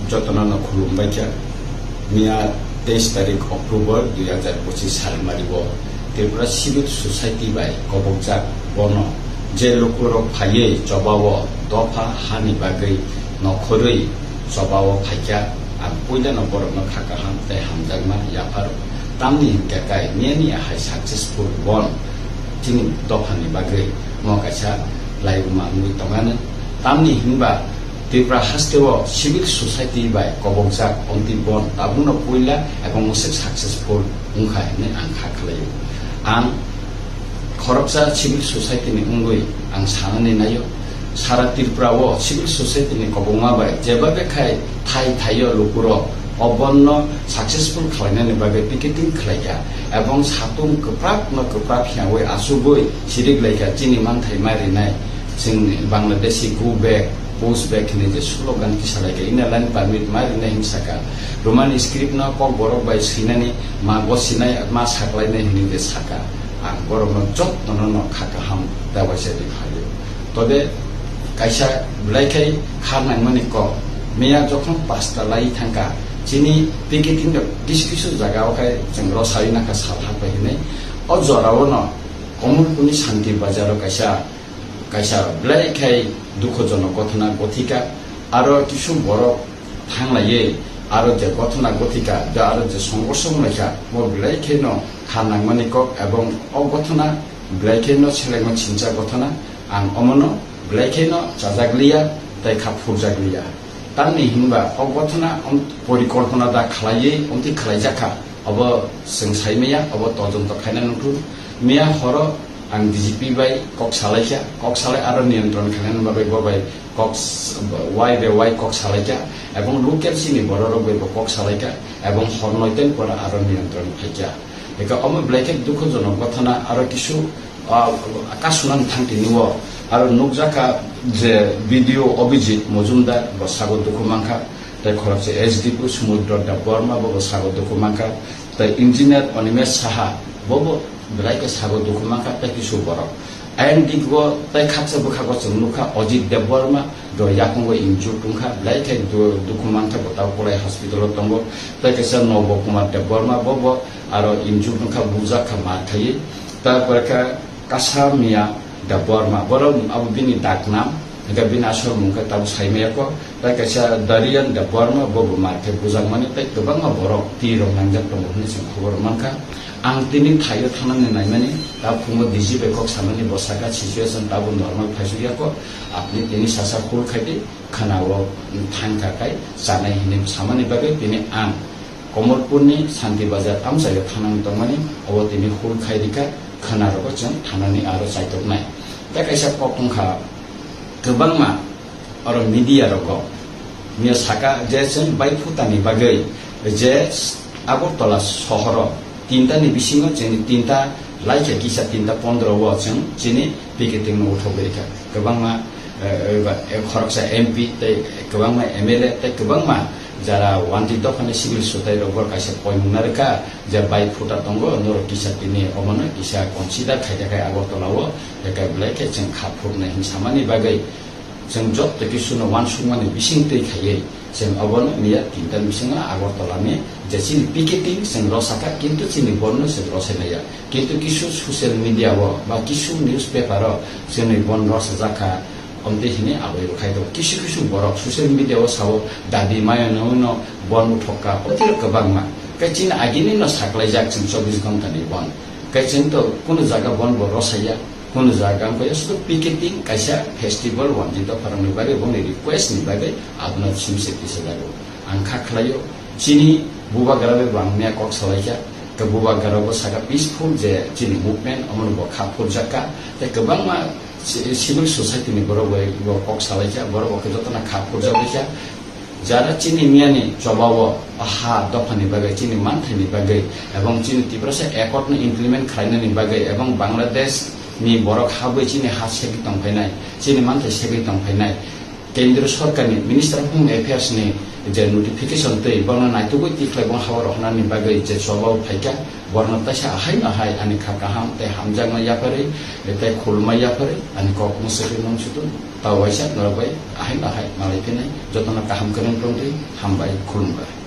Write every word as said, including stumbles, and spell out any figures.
Jotono no khulumbai kha. Miya teis tarik October dui hajar pochis salmari o Tripura Civil Society bai kobokjak bono je lukurok phaiwi chobao dopha hani bagwi nokhorwi chobao phaikha, ang puilano borokno kha kaham tei hamjakma yapharo. Tamni hinkhe kai miyani ahai successful bon chini dophani bagwi mo kaisa laibuma wngwi tongani. Tamni hinba Tripura hasteo civil society bai kobokjak omtwi bon tabukno puila ebong mwswk successful wngkha hinwi ang kha khlaio. Ang khoroksa civil society ni wngwi ang sanani naio, sara Tripura o civil society ni kobokma bai jeba bekhai thai thaio lukurok o bonno successful khlainani bagwi picketing khlaikha ebong satung kwprak no kwprak hiyawi achugwi sirik laikha chini manthai ma rinai. Chwng Bangladeshi go back, push back hinwi je slogan kisa laikha, Inner Line Permit ma rinai hinwi saka. Roman script no Kokborok bai swinani ma bo sinai ma saklainai hinwi je saka. Ang borokno jotono no kha kaham da waisa ri khlaio. Tobe kaisa belai khai kha nangmani kok. Miya jokhon pasta lai thangkha, chini picketing rok kisu kisu jaga o khai chwng rw sawi nangkha sal hakbai hinwi. O jora o no Komolpurni Shanti Bazar o kaisa, kaisa belai khai dukhojonok gothona gothika. Aro kisu borok thanglaiwi aro je gothona gothika, da aro je songorso wnglaikha, bo belai kheno kha nangmani kok, ebong o gothona belai kheno selengma chincha gothona. Ang omono belai kheno chajak liya tei kha phurjak liya. Tamni hinba o gothona om-, porikolpona da khlaiwi omtwi khlaijakha, obo chwng saimaya, obo todonto khaina nukhu. Miya horo ang D G P bai kok salaikha, kok salai aro niyantron khainani bagwi bo bai kok s-, wai be wai kok salaikha, ebong local chini bororok bai bo kok salaikha, ebong hor noitani pora aro niyantron phaikha. Eka omo belai khe dukhojonok gothona aro kisu, ah, kasunani thang tini o aro nukjakha je B D O Abhijit Mojumdar bo sago dukhu mankha, tei khoroksa S D P Sumudro Debbarma bo bo sago dukhu mankha, tei engineer Animesh Saha bo bo belai khe sago dukhu mankha tei kisu borok. Ayang digo tei khaksa bwkhago chwng nukha Ajit Debbarma, do yakungo injured wngkha, belai khe du-, dukhu mankha bo tabuk Kolai hospital o tongo. Tei kaisa Nobo Kumar Debbarma bo bo aro injured wngkha, bujak kha mar khaiwi. Tarpore khe Kasa Miya Debbarma, borok abo bini daknam, hingkhe bini asol mung khe tabuk saimaya kho. Tei kaisa Darian Debbarma bo bo mar khe bujakmani tei kwbangma borok twi rok nangjak tongo hwnwi chwng khobor mankha. Ang tini thaio thangnani naimani, ta phungo D G bai kok samani bo saka situation tabuk normal phaisukya kho, apni tini sasa hul khaidi khana o thangkha kai chanai hinwi samani bagwi tini ang Komolpurni Shanti Bazar amchaio thangnani tongmani, obo tini hul khai rikha, khana rogo chwng thangnani aro chaitoknai. Tei kaisa kok wngkha kwbangma oro media rogo. Miya saka je chwng bai phutani bagwi je Agartala sohoro tinta ni bisingo chwngni tinta laikha kisa tinta pondro o chwng chini picketing no uthogwi rikha. Kwbangma, eh, eh, ba, eh, khoroksa M P tei kwbangma M L A tei kwbangma jara wanti dophani civil sotai rok bo kaisa poimung narwkha je bai phuta tongo norok kisa tini omono kisa consider khaikha khai Agartala o, tei belai khe chwng kha phurunai hinwi samani bagwi. Chwng joto kisuno uansukmani bising twi khaiwi, chwng obono miya tinta bisingo Agartala ni je chini picketing chwng rw sakha, kintu chini bon no chwng rw sai maya. Kintu kisu social media o ba kisu newspaper o chwngni bon rw sajak kha, omtwi hwnwi aboi rw khai tongo. Kisu kisu borok social media o sao dabi maya no no bon uthok kha, otiro kwbangma. Khe chini agini no saklaijak chwng chobbish ghonta ni bon. Khe chwng to kunu jaga bon bo rw saya. Kunu jaga wngkha ya sudu picketing kaisa festival wanjwi dopharokni bagwi bongni request ni bagwi abono simse tisa jago. Ang kha khlaio chini bubagra bai bo ang miya kok salaikha. Khe bubagra bo saka peaceful je chini movement omono bo kha phurjakha. Tei kwbangma ci-, civil society ni borok bai bo kok salaikha, borok bo khe jotono kha phurjak baikha. Jara chini miyani chobao ha dophani bagwi, chini manthaini bagwi, ebong chini Tiprasa Accord no implement khlainani bagwi, ebong Bangladesh ni borok habwi chini ha segwi tongphainai, chini manthai segwi tongphainai. Kendriya Sorkarni Minister of Home Affairs ni je notification twi bono naitugwi tikhlai bong hao rohornani bagwi je chobao phaikha, borno taisa ahaino hai ani kha kaham tei hamjakma yapharwi tei khulumma yapharwi ani kok mwswkwi mung sutung. Tau waisa norok bai ahai no ahai malai phinai, jotono kaham kwrwng tongtwi, hambai, khulumbai.